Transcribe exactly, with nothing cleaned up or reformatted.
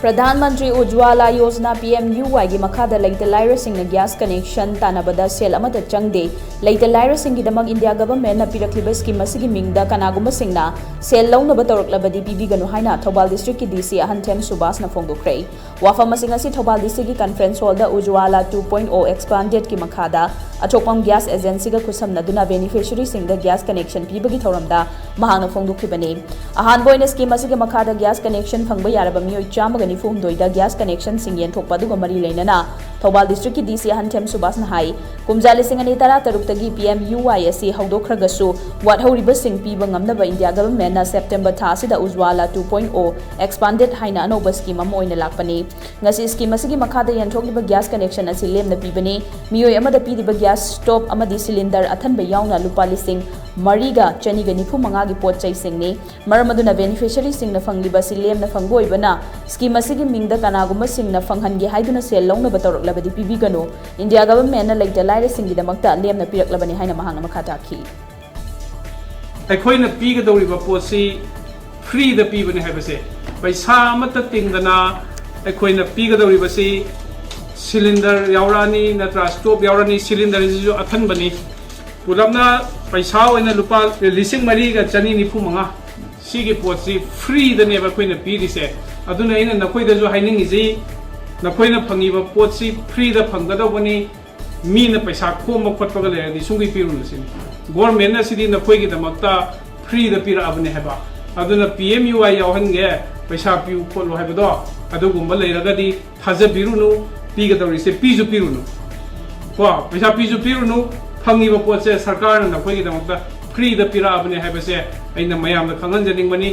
Pradhan Mantri ꯎꯖ꯭ꯋꯥꯂꯥ Yojana, P M U ꯋꯥꯏꯒꯤ ꯃꯈꯥꯗ ꯂꯩꯇ ꯂꯥꯏꯔꯁꯤꯡꯅ gas connection ꯇꯥꯟꯅꯕꯗ ꯁꯦꯜ ꯑꯃꯠꯇ ꯆꯪꯗꯦ꯫ ꯂꯩꯇ ꯂꯥꯏꯔꯁꯤꯡꯒꯤꯗꯃꯛ ꯏꯟꯗꯤꯌꯥ ꯒꯚꯔꯟꯃꯦꯟꯠꯅ ꯄꯤꯔꯛꯂꯤꯕ ꯁ꯭ꯀꯤꯝ ꯑꯁꯤꯒꯤ ꯃꯤꯡꯗ ꯀꯅꯥꯒꯨꯝꯕꯁꯤꯡꯅ ꯁꯦꯜ ꯂꯧꯅꯕ ꯇꯧꯔꯛꯂꯕꯗꯤ ꯄꯤꯕꯤꯒꯅꯨ ꯍꯥꯏꯅ ꯊꯧꯕꯥꯜ ꯗꯤꯁꯇ꯭ꯔꯤꯛꯀꯤ ꯗꯤ ꯁꯤ ꯑꯍꯟꯊꯦꯝ ꯁꯨꯕꯥꯁꯅ ꯐꯣꯡꯗꯣꯛꯈ꯭ꯔꯦ꯫ ꯋꯥꯐꯝ ꯑꯁꯤꯡ ꯑꯁꯤ ꯊꯧꯕꯥꯜ ꯗꯤꯁꯇ꯭ꯔꯤꯛꯀꯤ ꯀꯟꯐ꯭ꯔꯦꯟꯁ ꯍꯣꯜꯗ ꯎꯖ꯭ꯋꯥꯂꯥ two point oh ꯑꯦꯛꯁꯄꯥꯟꯗꯦꯗꯀꯤ ꯃꯈꯥꯗ ꯑꯊꯣꯛꯄꯝ ꯒ꯭ꯌꯥꯁ ꯑꯦꯖꯦꯟꯁꯤꯒ ꯈꯨꯠꯁꯝꯅꯗꯨꯅ ꯕꯦꯅꯤꯐꯤꯁꯔꯤꯁꯤꯡꯗ ꯒ꯭ꯌꯥꯁ ꯀꯅꯦꯛꯁꯟ ꯄꯤꯕꯒꯤ ꯊꯧꯔꯝꯗ ꯃꯍꯥꯛꯅ ꯐꯣꯡꯗꯣꯛꯈꯤꯕꯅꯤ꯫ ꯑꯍꯥꯟꯕ ꯑꯣꯏꯅ ꯁ꯭ꯀꯤꯝ ꯑꯁꯤꯒꯤ ꯃꯈꯥꯗ ꯒ꯭ꯌꯥꯁ ꯀꯅꯦꯛꯁꯟ ꯐꯪꯕ ꯌꯥꯔꯕ ꯃꯤꯑꯣꯏ ꯆꯥꯝꯃꯒ ꯅꯤꯐꯨ ꯍꯨꯝꯗꯣꯏꯗ ꯒ꯭ꯌꯥꯁ ꯀꯅꯦꯛꯁꯟꯁꯤꯡ ꯌꯦꯟꯊꯣꯛꯄ ꯑꯗꯨꯒ ꯃꯔꯤ ꯂꯩꯅꯅ ꯊꯧꯕꯥꯜ ꯗꯤꯁꯇ꯭ꯔꯤꯛꯀꯤ ꯗꯤ ꯁꯤ ꯑꯍꯟꯊꯦꯝ ꯁꯨꯕꯥꯁꯅ ꯍꯥꯏ, ꯀꯨꯝꯖꯥ ꯂꯤꯁꯤꯡ ꯑꯅꯤ ꯇꯔꯥ ꯇꯔꯨꯛꯇꯒꯤ ꯄꯤ ꯑꯦꯝ ꯌꯨ ꯋꯥꯏ ꯑꯁꯤ ꯍꯧꯗꯣꯛꯈ꯭ꯔꯒꯁꯨ ꯋꯥꯠꯍꯧꯔꯤꯕꯁꯤꯡ ꯄꯤꯕ ꯉꯝꯅꯕ ꯏꯟꯗꯤꯌꯥ ꯒꯚꯔꯟꯃꯦꯟꯠꯅ ꯁꯦꯞꯇꯦꯝꯕꯔ ꯊꯥ ꯑꯁꯤꯗ ꯎꯖ꯭ꯋꯥꯂꯥ two point oh ꯑꯦꯛꯁꯄꯥꯟꯗꯦꯗ ꯍꯥꯏꯅ ꯑꯅꯧꯕ ꯁ꯭ꯀꯤꯝ ꯑꯃ ꯑꯣꯏꯅ ꯂꯥꯛꯄꯅꯤ꯫ ꯉꯁꯤ ꯁ꯭ꯀꯤꯝ ꯑꯁꯤꯒꯤ ꯃꯈꯥꯗ ꯌꯦꯟꯊꯣꯛꯂꯤꯕ ꯒ꯭ꯌꯥꯁ ꯀꯅꯦꯛꯁꯟ ꯑꯁꯤ ꯂꯦꯝꯅ ꯄꯤꯕꯅꯤ꯫ ꯃꯤꯑꯣꯏ ꯑꯃꯗ ꯄꯤꯔꯤꯕ ꯒ꯭ꯌꯥꯁ ꯁ꯭ꯇꯣꯞ ꯑꯃꯗꯤ ꯁꯤꯂꯤꯟꯗꯔ ꯑꯊꯟꯕ ꯌꯥꯎꯅ ꯂꯨꯄꯥ ꯂꯤꯁꯤꯡ ꯃꯔꯤꯒ ꯆꯅꯤꯒ ꯅꯤꯐꯨ ꯃꯉꯥꯒꯤ ꯄꯣꯠ ꯆꯩꯁꯤꯡꯅꯤ꯫ ꯃꯔꯝ ꯑꯗꯨꯅ ꯕꯦꯅꯤꯐꯤꯁꯔꯤꯁꯤꯡꯅ ꯐꯪꯂꯤꯕ ꯑꯁꯤ ꯂꯦꯝꯅ ꯐꯪꯕ ꯑꯣꯏꯕꯅ ꯁ꯭ꯀꯤꯝ ꯑꯁꯤꯒꯤ ꯃꯤꯡꯗ ꯀꯅꯥꯒꯨꯝꯕꯁꯤꯡꯅ ꯐꯪꯍꯟꯒꯦ ꯍꯥꯏꯗꯨꯅ ꯁꯦꯜ ꯂꯧꯅꯕ ꯇꯧꯔꯛꯂꯕꯗꯤ ꯄꯤꯕꯤꯒꯅꯨ꯫ ꯏꯟꯗꯤꯌꯥ ꯒꯚꯔꯟꯃꯦꯟꯠꯅ ꯂꯩꯇ ꯂꯥꯏꯔꯁꯤꯡꯒꯤꯗꯃꯛꯇ ꯂꯦꯝꯅ ꯄꯤꯔꯛꯂꯕꯅꯤ ꯍꯥꯏꯅ ꯃꯍꯥꯛꯅ ꯃꯈꯥ ꯇꯥꯈꯤ꯫ ꯑꯩꯈꯣꯏꯅ ꯄꯤꯒꯗꯧꯔꯤꯕ ꯄꯣꯠꯁꯤ ꯐ꯭ꯔꯤꯗ ꯄꯤꯕꯅꯤ ꯍꯥꯏꯕꯁꯦ, ꯄꯩꯁꯥ ꯑꯃꯠꯇ ꯇꯤꯡꯗꯅ ꯑꯩꯈꯣꯏꯅ ꯄꯤꯒꯗꯧꯔꯤꯕꯁꯤ ꯁꯤꯂꯤꯟꯗꯔ ꯌꯥꯎꯔꯛꯑꯅꯤ, ꯅꯠꯇ꯭ꯔꯥ ꯁ꯭ꯇꯣꯞ ꯌꯥꯎꯔꯅꯤ, ꯁꯤꯂꯤꯟꯗꯔꯁꯤꯁꯨ ꯑꯊꯟꯕꯅꯤ꯫ ꯄꯨꯂꯞꯅ ꯄꯩꯁꯥ ꯑꯣꯏꯅ ꯂꯨꯄꯥ ꯂꯤꯁꯤꯡ ꯃꯔꯤꯒ ꯆꯅꯤ ꯅꯤꯐꯨ ꯃꯉꯥ, ꯁꯤꯒꯤ ꯄꯣꯠꯁꯤ ꯐ꯭ꯔꯤꯗꯅꯦꯕ ꯑꯩꯈꯣꯏꯅ ꯄꯤꯔꯤꯁꯦ꯫ ꯑꯗꯨꯅ ꯑꯩꯅ ꯅꯈꯣꯏꯗꯁꯨ ꯍꯥꯏꯅꯤꯡꯉꯤꯁꯤ, ꯅꯈꯣꯏꯅ ꯐꯪꯉꯤꯕ ꯄꯣꯠꯁꯤ ꯐ꯭ꯔꯤꯗ ꯐꯪꯒꯗꯧꯕꯅꯤ꯫ ꯃꯤꯅ ꯄꯩꯁꯥ ꯈꯣꯝꯕ ꯈꯣꯠꯄꯒ ꯂꯩꯔꯗꯤ ꯁꯨꯡꯄꯤ ꯄꯤꯔꯨꯅꯨ ꯁꯤꯅꯤ꯫ ꯒꯣꯔꯃꯦꯟꯅ ꯁꯤꯗꯤ ꯅꯈꯣꯏꯒꯤꯗꯃꯛꯇ ꯐ꯭ꯔꯤꯗ ꯄꯤꯔꯛꯑꯕꯅꯦ ꯍꯥꯏꯕ꯫ ꯑꯗꯨꯅ ꯄꯤ ꯑꯦꯝ ꯌꯨ ꯋꯥꯏ ꯌꯥꯎꯍꯟꯒꯦ, ꯄꯩꯁꯥ ꯄꯤꯌꯨ ꯈꯣꯠꯂꯨ ꯍꯥꯏꯕꯗꯣ, ꯑꯗꯨꯒꯨꯝꯕ ꯂꯩꯔꯒꯗꯤ ꯊꯥꯖꯕꯤꯔꯨꯅꯨ, ꯄꯤꯒꯗꯧꯔꯤꯁꯦ ꯄꯤꯁꯨ ꯄꯤꯔꯨꯅꯨ꯫ ꯀꯣ, ꯄꯩꯁꯥ ꯄꯤꯁꯨ ꯄꯤꯔꯨꯅꯨ, ꯐꯪꯉꯤꯕ ꯄꯣꯠꯁꯦ ꯁꯔꯀꯥꯔꯅ ꯅꯈꯣꯏꯒꯤꯗꯃꯛꯇ ꯐ꯭ꯔꯤꯗ ꯄꯤꯔꯛꯑꯕꯅꯦ ꯍꯥꯏꯕꯁꯦ ꯑꯩꯅ ꯃꯌꯥꯝꯗ ꯈꯪꯍꯟꯖꯅꯤꯡꯕꯅꯤ꯫